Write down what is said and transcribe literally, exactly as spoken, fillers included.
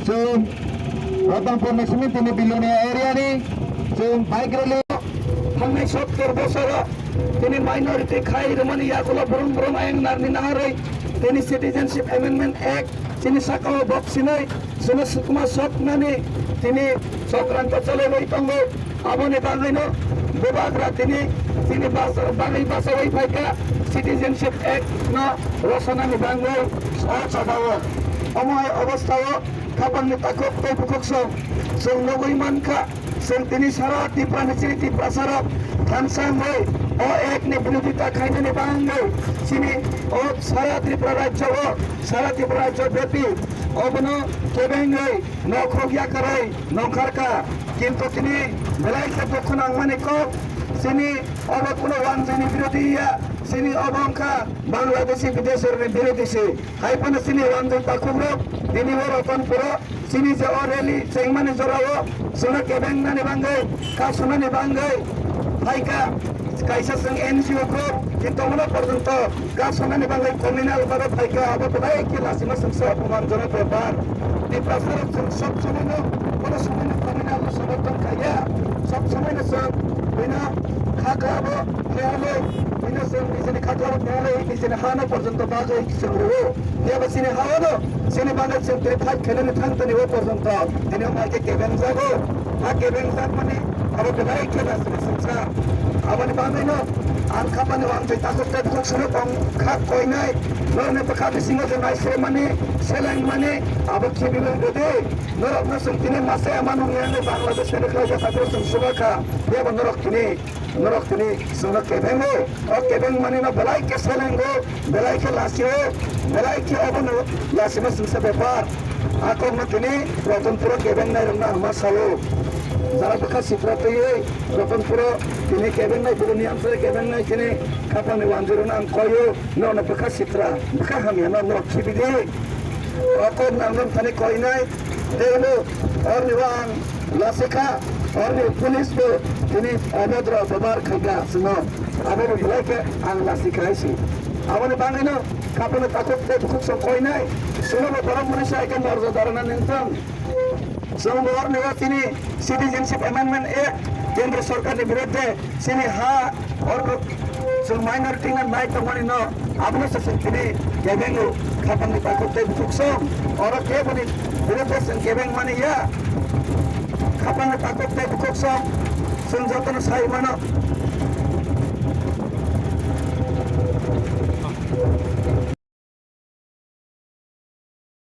Chwng Ratanpur ni simi tini Bilonia area ni chwng bike rally thangnai sottor bosoro tini minority khai rwmani yagulo brum brum ayang narni naharwi tini Citizenship Amendment Act chini sakao bok sinai chwngno sukma soknani tini chokranto cholaiwi tongo. Aboni bagwino bubagra tini chini basa-, bagwi bachaui phaikha Citizenship Act no rosanani bagwi o chadao. Omo hai obostao khapangni takhuk tei bukhuksong chwng nugwi mankha, chwng tini sara Tripura ni chini Tiprasarok thansa wngwi o Act ni birodita khainani bagwi chini o sara Tripura rajyo o, sara Tripura rajyo bepi obono kebengwi nokhorok yakarwi nongkharkha, kintu tini belai khe dukhu nangmani kok, chini obo kuno wanjwini birodhi ya, chini obo wngkha Bangladeshi bideshirni birodhi se. Hai phano chini wanjwi takhukrok tini o Ratanpuro chini je o rally chengmani jorao chwngno kebengnani bagwi, kasunani bagwi phaikha. Kaisa chwng N G O group, kintu omono porjonto kasunani bagwi communal babe phaikha, abo belai khe lachima chwngsa apman jonok bepar. Tiprasarok chwng sob somoino, kono somoino communal no soborton khaiya, sob somoino chwng bini khaklabo thayale, bini chwng nijini khaklabo thayale, nijini hano porjonto bagwi chwng rwo. Phiya ba chini ha-o no, chini bagwi chwng tini fight khainani thang tani o porjonto. Tini o mai khe kebeng jago. Ha kebeng jakmani abo belai khe lachima chwngsa. Aboni bagwi no ang khapani o ang twi takhuk tei bukhuk sino tong kha koinai. Norokni bwkha bisingo je naisolmani, selengmani abo khibiwi rwdi. Norokno chwng tini masa ema nung ya Bangladesh ni khlai jasa chwng suba kha. Phiya ba norok tini Norok tini chwngno kebengo, o kebeng manino belai khe selengo, belai khe lasio, belai khe obono lasima chwngsa bepar. A kokno tini Ratanpuro kebengnai rokno ang ma sao. Jara bwkha sitra twiwi Ratanpuro tini kebengnai, boroni amchai kebengnai tini khapangni wanjwirokno ang koio, norokno bwkha sitra, bwkha hamyano norok khibidi. O kok nang nung thani koinai, tei bo orni o ang lasikha, orni police bo tini obodro bebhar khaikha chwngno. Abo bo belai khe ang lasikha hai si. Aboni bagwino khapano takhuk tei bukhuk song koinai, chwngno bo borok mani sai khe morjo dharana nengthang. Chwng bo orni o tini Citizenship Amendment Act Kendra Sorkarni birudde chini ha orok chwng minority no nai tongmani no abono se chwng tini kebengo khapangni takhuk tei bukhuk song oro keboni birudde chwng kebeng mani ya khapangni takhuk tei bukhuk song chwng jotono sai mano